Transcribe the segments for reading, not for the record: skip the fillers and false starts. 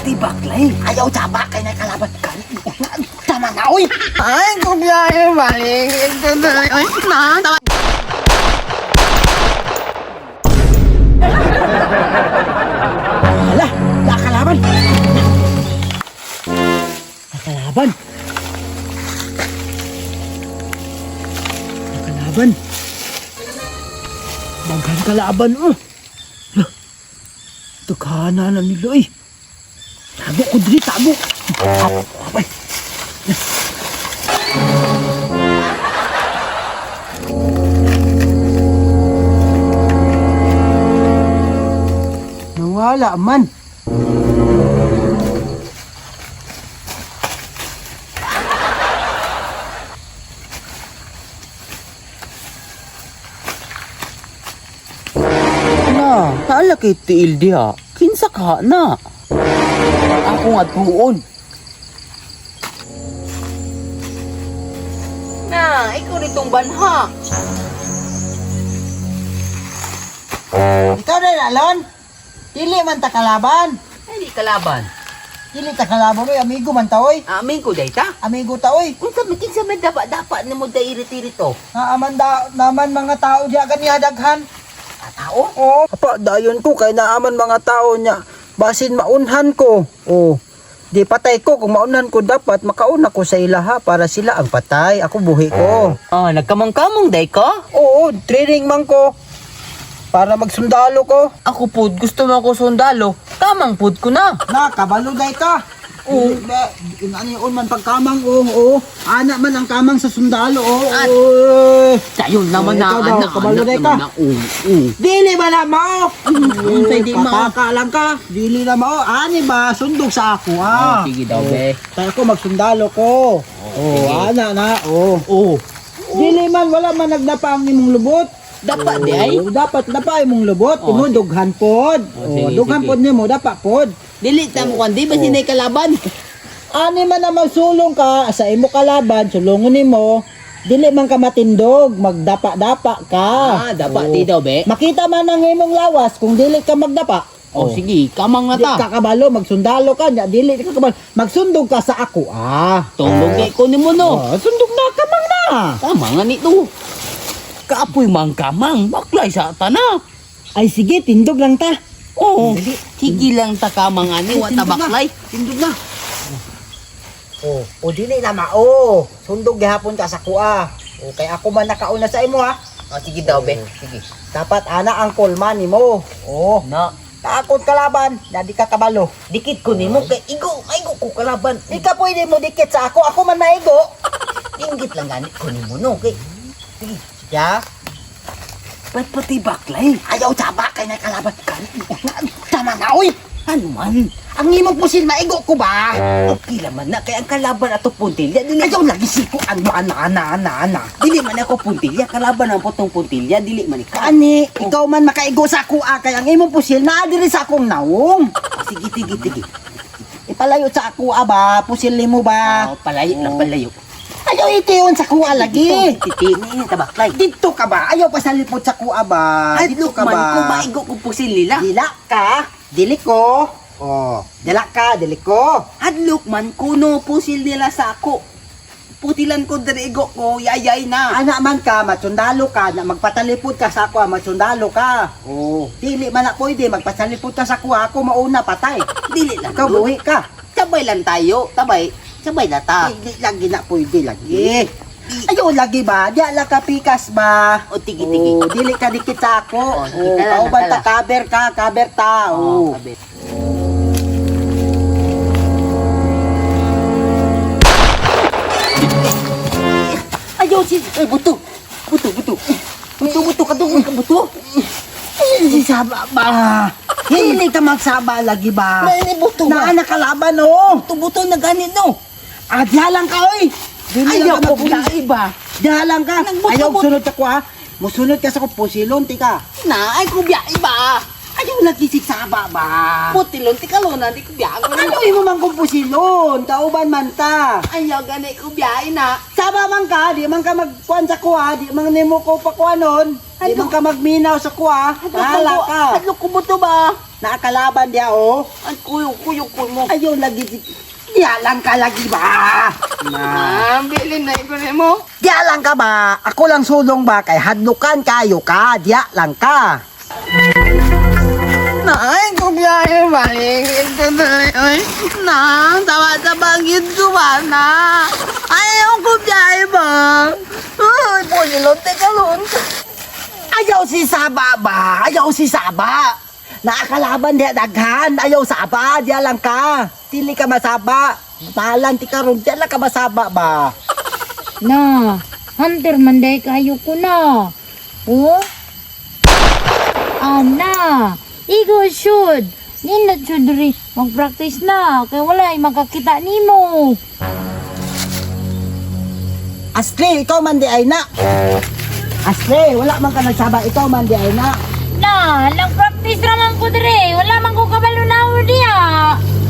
pati baklay. Ayaw tsaba kay na kalaban. Tama na oy. Ay, kubiyahe, balik. Ay, na, na. Hala, nakalaban. Nakalaban. Nakalaban. Daghan kalaban oh. Lah, Daghanan na nila eh. Tago ko diri, tago. Abay. Nawala man. Na, naala kay tiil diha. Kinsa ka na? Ako nga tuon. Na, ikaw nitong banha. Ikaw na Alon. Dili man ta kalaban. Ay, di kalaban. Dili ta kalaban oy, amigo man ta oy. Amin ko day ta. Amigo ta oy. Unsa man kinsa man dapat dapat nimo day irit-irit to? Naaman da naman mga tao diya ganiha daghan. Ah, tao? Oo. Apa dayon ko kay naaman mga tao niya. Basin maunhan ko. Oo. Di patay ko kung maunhan ko dapat makauna ko sa ilaha para sila ang patay. Ako buhi ko. Ah, nagkamang-kamang day ka? Oo, training man ko. Para magsundalo ko. Ako pud gusto mo ako sundalo. Kamang pud ko na. Na, kabalo day ka. Oo. Ano yun man pagkamang, oo, oo. Ana man ang kamang sa sundalo, oo. Oo. Sayon naman Eh, na ikaw daw, anak, kabalo anak day ka. naman na. Oo, oo. Dili ba na mao? Unsay di mao? Pataka lang ka. Dili na mao. Ani ba sundog sa ako ah. Oh, sige daw, be. Kaya ako magsundalo ko. Oh, ana na. Oh. Oo. Dili man wala man nagdapa ang imong lubot. Dapat di ay. Oh, dapat dapa imong lubot. Oh, Imo dughan pod. Oh, Oh, sige, dughan sige. pod nimo dapa pod. Dili ta mo kan di ba sinay kalaban? Ani man na magsulong ka sa imo kalaban, sulungon nimo. Dili man ka matindog, magdapa-dapa ka. Ah, dapa Oh. di daw be. Makita man ang imong lawas kung dili ka magdapa. Oh, sige, kamang na Di ta. ka kabalo, magsundalo ka, nya, dili ka kabalo. Magsundog ka sa ako, ah. Tungog kay ko nimo no. Oh, sundog na, kamang na. Tama nga nito. Kaapoy mang kamang, baklay sa tana. Ay sige, tindog lang ta. Oo, sige lang ta kamang ani, wa ta Tindog na. baklay. Tindog na. Oh, o dili na mao. Sundog gihapon ka sa kuha. O kay ako man nakauna sa imo ha. Oh, sige daw be, sige. Dapat ana ang kulma nimo. Oh, Na, takot kalaban, na di ka kabalo. dikit ko nimo kay igo, igo ko kalaban. Di ka pwede mo dikit sa ako, ako man maigo. Inggit lang gani ko nimo no kay. Sige, Ya, ba't pati baklay? ayaw tsaba kay na kalaban. Tama na oy. Ano man? Ang imong pusil maigo ko ba? Okay laman na kay ang kalaban ato puntilya dili. Ayaw lagi siko ano ana ana ana ana. Dili man ako puntilya, kalaban ang potong puntilya, dili man ikaw. Kani, ikaw man makaigo sa ako ah, kay ang imong pusil naa diri sa akong nawong. Ah, sige, sige, sige. Ipalayo sa ako ah, ba, pusil nimo ba? Oh, palayo lang palayo. Ayaw itiyon sa kuha lagi. Titi, ni tabaklay. Dito ka ba? Ayaw pa sa lipot sa kuha ba? Dito Adlok ka man ba? ko maigo ko pusil nila. Dila ka, dili ko. Oh, dila ka, dili ko. Hadlok man kuno pusil nila sa ako. Putilan ko diri igo ko, yayay na. Ana man ka, matsundalo ka, na magpatalipod ka sa ako, matsundalo ka. Oh, dili man ako pwede magpatalipod ka sa kuha, ako mauna patay. Dili lang. Ikaw dun. buhi ka. Sabay lang tayo, tabay. Sabay na ta. Dili lagi na pwede lagi. Ayaw lagi ba? Di ala ka pikas ba? O tigi tigi. Oh, dili ka dikit sa ako. Oh, sige, Oh, tala na, kauban ta tala. cover ka, cover ta. Oh, Oh. sabi. Ayaw si ay buto. Buto buto. Buto buto kadungog ka buto. Ay, saba ba? Hindi ka magsaba lagi ba? Nay buto Na ba? nakalaban oh. Buto buto na ganit no. Ah, diha lang ka oy. Dili lang Ayaw ka ko magpulis. iba. Diha lang ka. Nagbuto- Ayaw buto. sunod sa kuha. Musunod ka sa ko pusilon ti ka. Na ay ko biya iba. Ayaw lagi sigsaba ba? Putilon ti kalona di ko biyahe. Ano imo man kung pusilon? Kauban man ta. Ayaw gani ko biyahe na. Saba man ka, di man ka magkuan sa kuha, di man nimo ko pakuanon, di man ka magminaw sa kuha, bahala ka. Hadlok ko buto ba? Nakakalaban diya oh. Ay kuyo kuyo ko mo. Ayaw lagi diya lang ka lagi ba? Na. Ah, bilin na ko nimo. Diya lang ka ba? Ako lang sulong ba kay hadlukan kayo ka, diya lang ka. Naay ko biyahe balik. Ito dali oy. Na, tawa sa bangin ko ba na. Ayaw ko biyahe ba? Ay, putilon ti kalon. Ayaw si Saba ba? Ayaw si Saba. Nakakalaban diya daghan. Ayaw Saba, diya lang ka. Dili ka masaba. Balan ti karon, diya lang ka masaba ba? Na, hunter man day kayo ko na. Oh? Ana, igo should. Nindot should ri mag-practice na kay wala ay makakita nimo. Asli, ikaw man di ay na. Asli, wala man ka nagsaba, ikaw man di ay na. Na, nag-practice ra man ko dire. Wala man ko kabalo na diya.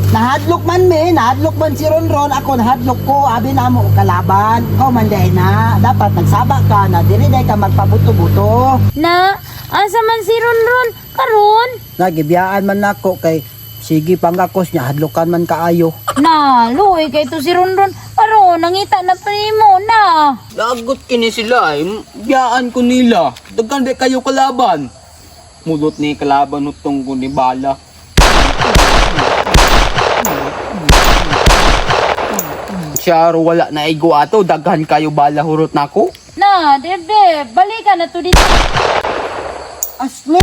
Nahadlok man me, nahadlok man si Ronron, ako nahadlok ko, abi na mo kalaban. Ikaw man di ay na. Dapat nagsaba ka na dili day ka magpabuto-buto. Na, asa man si Ronron karon? Nagibiyaan man nako kay sige pangakos niya hadlokan man kaayo. Na, luoy kay to si Ronron. Karon nangita na pa nimo na. Lagot kini sila eh. Biyaan ko nila. Daghan di kayo kalaban. Mulot ni kalaban utong ko ni Bala. Siyaro wala na igo ato. Daghan kayo bala hurot nako. Na, debe, balikan na to dito. Asli!